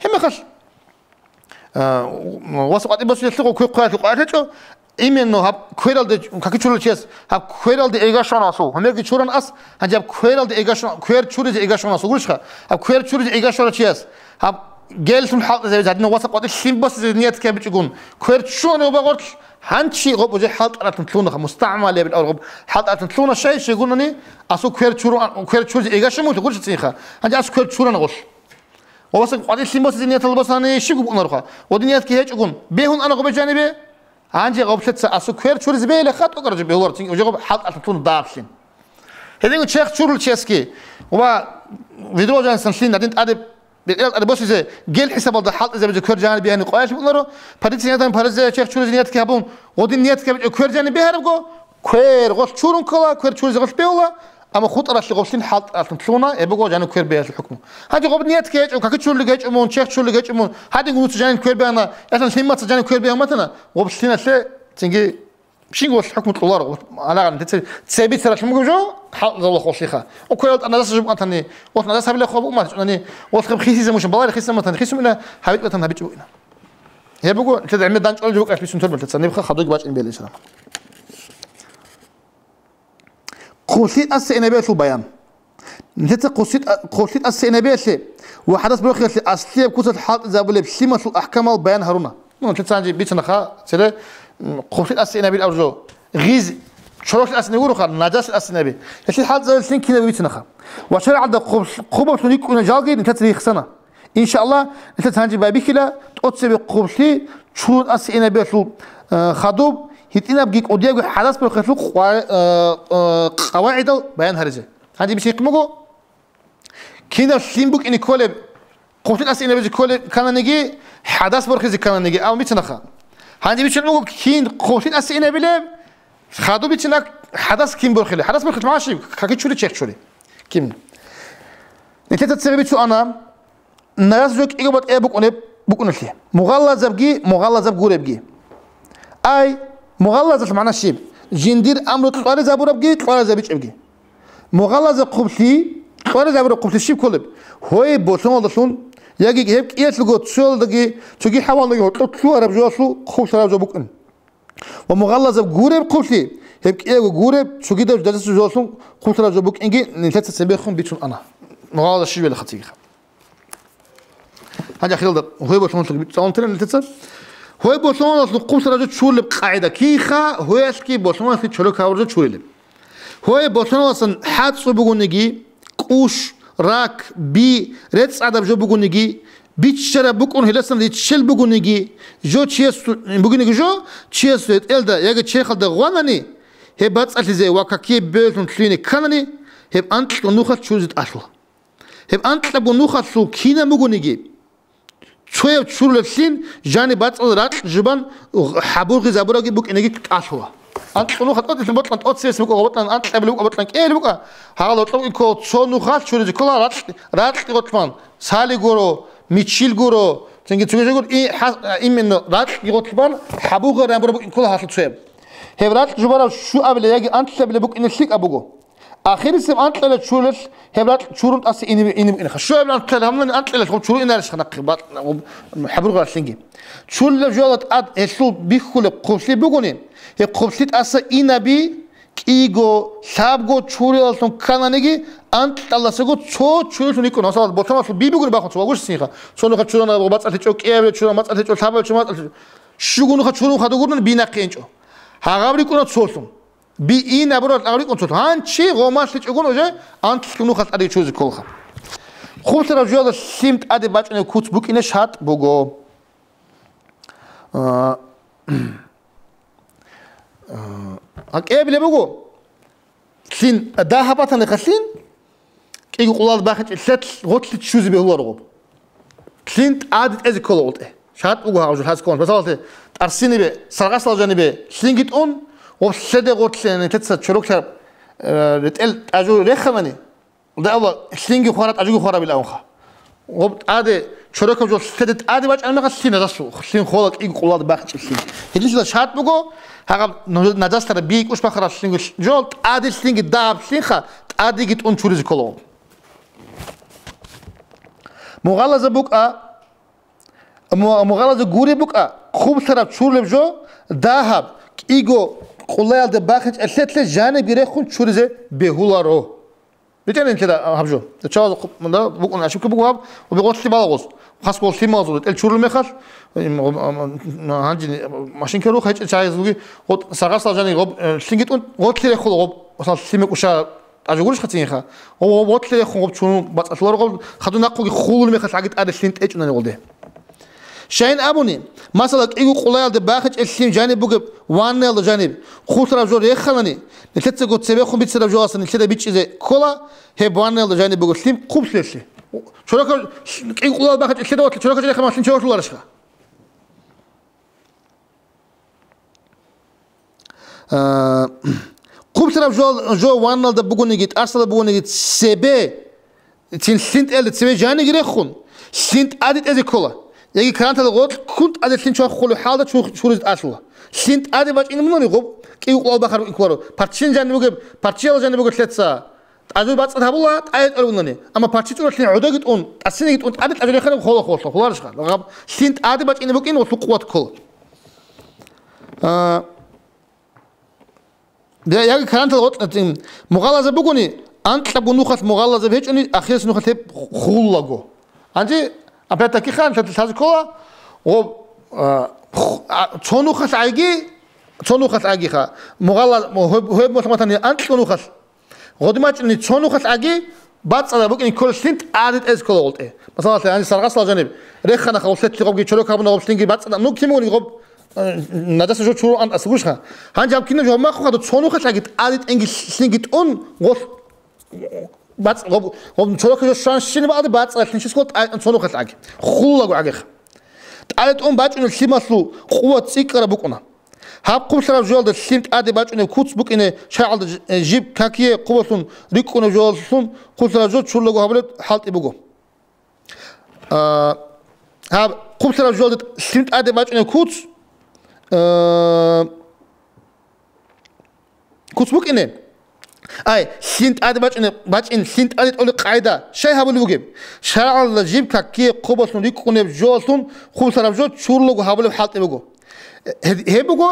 Гьеб мехалъ, А, вас къватӀиб босиялъе гъо квер хъваялъе къварилъечӀо, именно гьаб квералде, каки чурал чияс, гьаб квералде эйгашон асул. Гьумерги чуран ас, гьанже гьаб квералде эйгашон, квер чуризе эйгашон асул. Гурищха? Гьаб квер чуризе эйгашон чияс, гьаб Геллъун хӀалтӀизабизе гьадинав васакъ къватӀи лъим босизе ният ккабичӀогун, квер чурани гъоба гъорлъ, гьанчи гъоб уже хӀалтӀаратун лъугьунаха, мустагӀмал абилан гъоб хӀалтӀаратун лъугьуна, щай щегунани, асул квер чуру-, квер чуризе игаща мугьлъи гъурщицинха, гьанчи асул квер чурана гъолъ. Ва васакъ къватӀи лъим босизе нияталда босани щиб букӀунароха, ва дин ният ккей гьечӀогун, бегьун ана гъобе жанибе, гьанже гъоблъица асул квер чуризе бегьилаха, тӀокӀаб жо бегьуларо, цинги уже гъоб хӀалтӀалъун лъугьуна дагьаблъи. Гьединго чехь чурулел чиясги ва ведро жанисан лъин гьадин тӀаде, бетӀерал тӀаде босизе, гел хӀисабалда хӀалтӀизабизе квер жаниб бегьани къваялъ букӀунаро, полиция гьадан полиция чехь чуризе ният ккей гьабун, гъодин ният ккабичӀо квер жаниб бегьарабго, квер гъолъ чурун ккола, квер чуризе гъолъ бегьула, амма хутӀаралъе гъолъин хӀалтӀалъун лъугьуна, гьеб буго жаниб квер бегьалъул хӀукму. Гьанже гъоб ният ккей гьечӀо, каки чурулел гьечӀо мун, чехь чурулел гьечӀо мун, гьадинго нуца жаниб квер бегьана, ясалъ лъимаца жаниб квер бегьун батана, гъоблъиналъе цинги Щинго гъолъ хӀукму кьоларо, гъолъ гьалагъан, те-, цебе цералъ мугеб жо, хӀалтӀизабула гъолъиха. О, квел тӀа назас жуб атани, гъолъ назас гьабилеб хаб умат, чӀунани, гъолъ хаб хисизе муша, балари хисизе мутани, хисумила гьабичӀ батан гьабичӀ бугина. Гьеб буго, лъед гӀемер данчӀвалел жо букӀалъ бицун тормал, лъеца нибха хадуги бачӀин бели шарам. Хъулъи тӀаса инабиялъул баян. Нилъеца хъулъи-, хъулъи тӀаса инабиялъе ва хӀадас борхиялъе аслияб куцалъ хӀалтӀизабулеб лъималъул ахӀкамал баян гьаруна. Ну, нилъеца гьанже бицанаха, цере, м, хъулъи тӀаса инабил абураб жо. Гъиз, чорохъи тӀаса инаб гуроха, наджаси тӀаса инаби. Гьелъие хӀалтӀизабулеб лъим кинаб бицанаха. Ва шаригӀалда хъуб-, хъубаблъун рикӀкӀунел жалги нилъеца рихсана. Иншааллагь, нилъеца гьанже байбихьила тӀоцебе хъублъи чурун тӀаса инабиялъул, э, хадуб, гьитӀинабги кӀудиябги хӀадас борхиялъул къва-, э, э, къавагӀидал баян гьаризе. Гьанже бицинехъин буго, кинаб лъим букӀине кколеб, хъублъи тӀаса инабизе кколеб кананиги, хӀадас борхизе кананиги, абун бицанаха. Гьанже бицун буго, кин хъублъи тӀаса инабилеб, хадуб бицина, хӀадас кин борхилеб. ХӀадас борхилеб магӀна щиб? Каки чури, чехь чури. Кин? Нилъеца цебе бицун ана, Наджас жо кӀиго батӀияб букӀунеб, букӀунелъе. Мугъаллазабги, мугъаллазаб гуребги. Ай, мугъаллазалъ магӀна щиб? Жиндир амру кьваризабурабги, кьваризабичӀебги. Мугъаллазаб хъублъи, кьваризабураб хъублъи щиб кколеб? Гьой, болъуналдалъун, яги гьеб кӀиялъулго цоялдаги, цоги хӀавалдаги гьоркьоб лъугьараб жоялъул хъублъараб жо букӀун. Ва мугъаллазаб гуреб хъублъи, гьеб кӀиябго гуреб, цогидаб даждасул жоялъул хъублъараб жо букӀинги нилъеца цебехун бицун ана. Мугъаллазаб щиб белахъацигиха. Гьанже ахиралда гьой болъуналъул цӀалун тиран нилъеца. Гьой болъуналъул хъублъараб жо чурулеб къагӀида киха, гьоялъги болъуналъги чорок гьабураб жо чурулеб. Гьой болъуналасан хӀацӀцӀу бугониги, кӀущ, рак, би, рецӀадаб жо бугониги, биччараб букӀун гьеласан риччел бугониги, жо чияс бугониги жо, чияс ретӀелда яги черхалда гъванани, гьеб бацӀцӀалъизе ва какие бевлъун лъугьине кканани, гьеб анкьго нухалъ чуризе тӀалъула. Гьеб анкьабго нухалъул кинаб бугониги, цояб чурулеблъин жаниб бацӀцӀал ракь жубан хӀабургъизабурабги букӀинеги тӀалъула. Анкьго нухалъ тӀотӀилъун бокьан тӀоцебесеб букӀа, бокьан анкьабилеб букӀа, бокьан кӀиябилеб букӀа, гьагъал гьоркьоб ккола цо нухалъ чуризе ккола ракь, ракь гъоркьбан, сали гуро, мичил гуро, цинги цоги жо гуро, и хӀа-, именно ракь гъоркьбан хӀабургъи рабураб букӀин ккола гьалъул цояб. Гьеб ракь жубараб щуабилеб яги анкьабилеб букӀине лъикӀаб буго. Ахирисеб анкьила чурулелъ гьеб ракь чурун тӀаса ине, ине букӀинаха. Щуабилеб анкьила гьабунани анкьилалъ гъоб чуру инарищха нахъе ба-, гъоб хӀабургъаралъинги. Чурулеб жоялда тӀад гьелъул бихьулеб хъублъи бугони, гьеб хъублъи тӀаса инаби кӀиго, лъабго чурулалъун ккананиги, анкьалдасаго цо чурулъун йикӀуна. Масала, болъуналъул би бугони бахун цо вагушсинха. Цо нуха чурана бацӀцӀалъичӀо, кӀиябилеб чурана бацӀцӀалъичӀо, лъабабилеб чурана бацӀцӀалъичӀо. Щуго нуха чурун хадур гурна би нахъе инчӀо. Гьагъаб рикӀкӀуна цолъун. Би ин абурал агърикӀун цо гьанчи гъомалъичӀогун уже анкьлъун нухалъ тӀаде чузе кколха. Хъублъараб жоялда лъим тӀаде бачӀунеб куц букӀине шартӀ буго. А, а, а, кӀиабилеб буго. Лъим дагьаб батаниха лъим, кӀиго къулал бахинчӀеб лъелъ гъорлъ чузе бегьуларо гъоб. Лъим тӀаде тӀезе ккола гъолтӀе. ШартӀ буго гьаб жо хӀаз кколан. Масалалъе, тӀарсинибе, саргъасал жанибе лъимги тӀун, гъоб лъеде гъорлъе нилъеца чороклъараб, э, ретӀел тӀажу реханани, да Аллагь, лъимги хвара, тӀажуги хварабилан абунха. Гъоб тӀаде чорокаб жо лъеде тӀаде бачӀана мехалъ лъим назас, лъим хола кӀиго къулал бахинчӀеб лъим. Гьединлъидал шартӀ буго, гьагъаб наджаслъараб би кӀущ бахарал лъимги жо тӀаде лъимги дагьаб лъимха, тӀадеги тӀун чуризе ккола. Мугъалазаб букӀа, му-, мугъалазаб гуреб букӀа, хъублъараб чурулеб жо, дагьаб, кӀиго къулаялда бахинчӀеб лъелъ жанибги рехун чуризе бегьуларо. БетӀергьан нилъеда гьаб жо. Чагъазухъ, да, букӀун ошибка буго гьаб, ва гъотлъи балагъос. Хас гъотлъи малзул, тӀел чурул мехалъ, м, м, м, гьанжи машинка рух гьечӀел чагӀазулги, гъот-, саргъасал жани гъоб, э, лъинги тӀун гъотлъи рехула гъоб, масал, лъиме кӀуша тӀажу гурищ хъацинха. Гъоб, гъоб гъотлъи рехун гъоб чурун бацӀалъула гъоб, хадур нахъуги хулул мехалъ гьаги тӀаде лъин тӀечӀунани гъолде. Щайин абуни, масала, кӀиго къулаялда бахинчӀеб лъим жаниб бугеб ваннаялда жаниб хъулъараб жо реханани, нилъецаго цебехун бицараб жоялдаса нилъеда бичӀчӀизе ккола, гьеб ваннаялда жаниб бугеб лъим хъублъелъи. Чорокаб кӀиго къулаялда бахинчӀеб лъида ватла, чорокаб жо рехана лъим чорохлъуларищха? А, хъублъараб жо, жо ванналда бугониги, тӀасалда бугониги, цебе, цин лъин тӀелда цеве жаниги рехун, лъин тӀаде тӀезе ккола. Яги карантала гъоркь ккун тӀаде лъин чвахулев хӀалда чур-, чуризе тӀалъула. Лъин тӀаде бачӀине мунани гъоб кӀиго къулал бахар иккваро. Парчин жаниб бугеб, парчиял жаниб бугеб лъеца. ТӀажу бацӀцӀад гьабула, тӀаде тӀолеб унани. Амма парчи цӀуралъин гӀодоги тӀун, тӀасиниги тӀун, тӀаде тӀажу рехана хола-, хола-, холарищха. Гъаб лъин тӀаде бачӀине букӀин гъолъул къуват ккола. А, я-, яги карантал гъоркь, ин, мугъалазаб бугони, анкьабго нухалъ мугъалазаб гьечӀони, ахирисеб нухалъ гьеб хуллаго. Гьанже, опять-таки, хан лъа-, лъазе ккола, гъоб, а, ху-, а, цо нухалъ гӀайги, цо нухалъ гӀайгиха, мугъала-, гьеб, гьеб мухалъ матани анкьго нухалъ. Гъодин бачӀунани цо нухалъ гӀаги, бацӀцӀадаб букӀин кколелъин тӀаде тӀезе ккола гъолтӀе. Масала, гьанже саргъасал жаниб, реханаха гъолъетлъи гъобги чорок гьабуна гъоблъинги бацӀцӀадаб нуг кимугони гъоб, э, надаса жо чурун ан асугушха. Гьанже гьаб кинаб жо гьаб махъу хадуб цо нухалъ гӀаги тӀаде тӀенги лъинги тӀун гъолъ бацӀ-, гъоб, гъоб чорок жо щван щини бакӀалде бацӀцӀадалъин щискол тӀаде тӀун цо нухалъ гӀаги. Хуллаго гӀагеха. ТӀаде тӀун бачӀунеб лъималъул къуват цӀикӀкӀараб букӀуна. Гьаб хъублъараб жоялда лъим тӀаде бачӀунеб куц букӀине шаргӀалда ж-, жиб какие хъубалъун рикӀкӀунеб жоялъулъун хъублъараб жо чурлаго гьабулеб хӀалтӀи буго. А, гьаб хъублъараб жоялда лъим тӀаде бачӀунеб куц, а, куц букӀине. Ай, лъим тӀаде бачӀунеб, бачӀин лъим тӀаде тӀолеб къагӀида щай гьабулеб бугеб? ШаргӀалда жиб какие хъубалъун рикӀкӀунеб жоялъун хъублъараб жо чурлаго гьабулеб хӀалтӀи буго. Гьеб-, гьеб буго,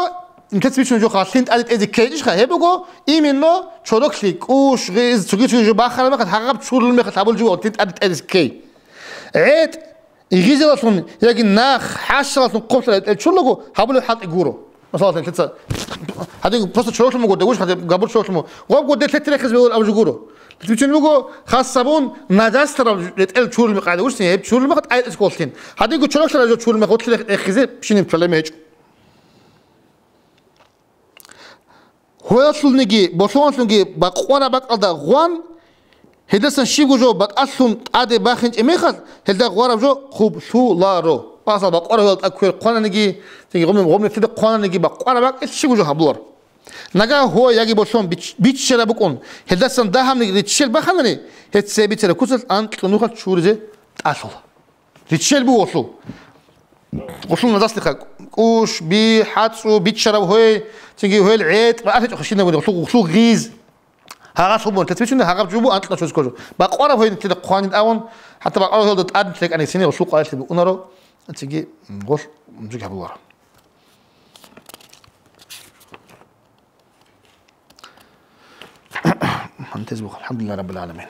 нилъеца бичун жо хъа, лъим тӀаде тӀезе ккейчӀищха, гьеб буго, именно, чороклъи, кӀуш, гъиз, цоги-цоги жо бахараб мехалъ, гьагъаб чурулеб мехалъ гьабулеб жо лъим тӀаде тӀезе ккей. ГӀетӀ, гъизалъун, яги нах, хӀашалъун хъублъараб тӀел чурлаго гьабулеб хӀалтӀи гуро. Масала, лъица, гьадин просто чороклъун буго, дегуш, гьадин габур чороклъун буго. Гъобго де лъетарахъизе бегьулеб абу жо гуро. Лъицин буго, хас сабун, надастараб ретӀел чурулеб къагӀида гурсин, гьеб чурулеб къагӀида тӀайитӀиз кколлъин. Гьадинго чороклъараб жо чурулеб гъотлъи рехизе, пшинин проблема гьечӀо. Гьоялъулниги, болъоналъунги бакъвараб бакӀалда гъван, гьелдасан щибго жо батӀалъун тӀаде бахинчӀеб мехалъ, гьелда гъвараб жо хъублъуларо. Масала, бакъвараб гьоял тӀад квер хъвананиги, цинги гъомле-, гъомле лъида хъвананиги, бакъвараб бакӀалъ щибго жо гьабуларо. Нагагь гьой яги болъон бич-, биччараб букӀун, гьелдасан дагьабниги риччел баханани, гьеб цебе бицараб куцалъ анкьго нухалъ чуризе тӀалъула. Риччел буго гъолъул. Гъолъул надаслъиха кӀуш, би, хӀацӀу, биччараб гьой, цинги гьоял гӀетӀ, ва архӀичӀо хъашинабуни, гъолъул, гъолъул гъиз. Гьагъалъ гъубун, тецбичунда гьагъаб жубу анкьна чуз кожу. Бакъвараб гьой нилъеда хъванин абун, хӀатта бакъвараб гьоялда тӀад нилъекӀани сине гъолъул къварилъи букӀунаро, цинги гъолъ жуги гьабуларо. Гьантез буго, алхӀамдулиллагьи раббил гӀаламин.